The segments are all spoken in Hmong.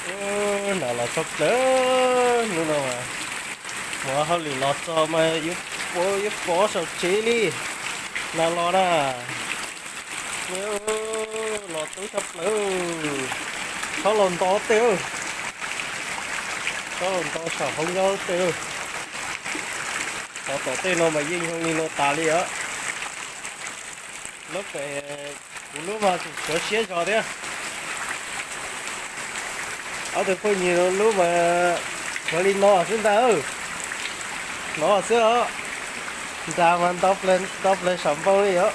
Ub, nas los tshaj plaws hnub no mas, mus hauj lwm los txog mas yuav pov, yuav pov saum tsev li. Nas los na, los tub tshaj plaws. Txhob los nto tej, txhob los nto saum hauv nyob tej. Qhov tom tej no mas yeej zoo li no tas li os. Lub pem kuv lub mas tseem sawv siab zog thiab. Ob tug phooj ywg lub mas sawv li no xwb ntag. Hnov xwb os. Nras mas nto plaws saum npoo li os.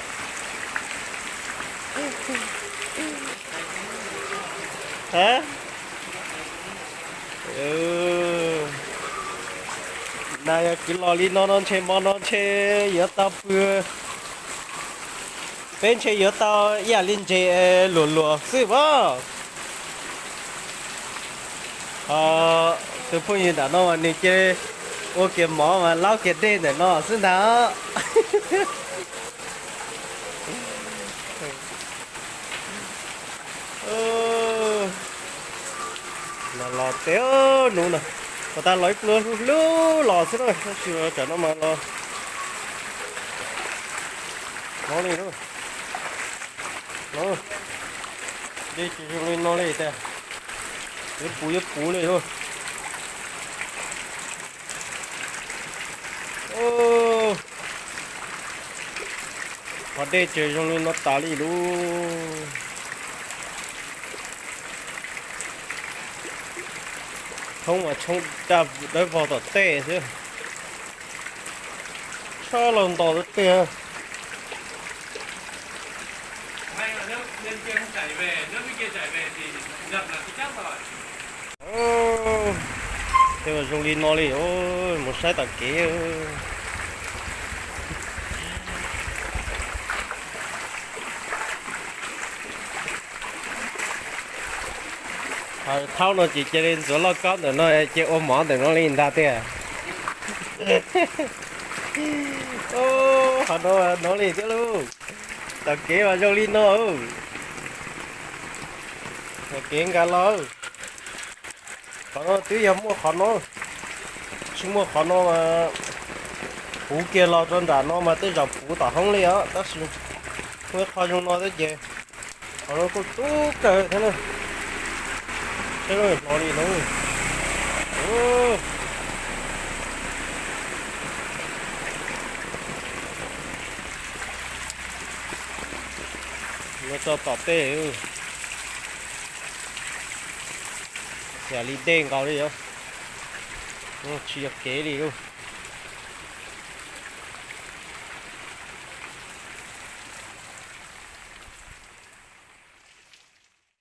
Nas yog kwv los li no no ntshe hmo no ntshe yuav tau pw, peb ntshe yuav tau ib yam li ntses luam luam xwb as. Tus phooj ywg nram no mas nws cia li ua kiag mov mas laub kiag dej ntawm no xwb ntag. Los los tej hnub no, puas tas los ib pluag hlub hlub los xwb na, tab sis tsam no mas los hnov li lauj. Dej tsis zoo li no li tiag, yuav puv yuav puv li lauj. Qhov dej tsis zoo li no tas li lauj. Tshoob mas tshoob daj dawb vog tom tej xwb. Tshaj los nto tej. Tej zoo li no li, mus saib tom kev. Thaum no ces cia li ntxuav lauj kaub ntawm no cia ua mov ntawm no li ntag tiag. Qhov no no li thiab lauj. Tom kev mas zoo li no. Tom kev nkas los. Qhov no twb yog muaj qhov no, tsis muaj qhov no mas puv kiag los rau nram no mas tej zaum puv tom hoob li os, tab sis muaj qhov zoo no thiab ces qhov no kuj tub kawg thiab na. Saib hnov li no. Mus txog tom tej, yam li dej nkaus li os, tsis yog kev li lauj.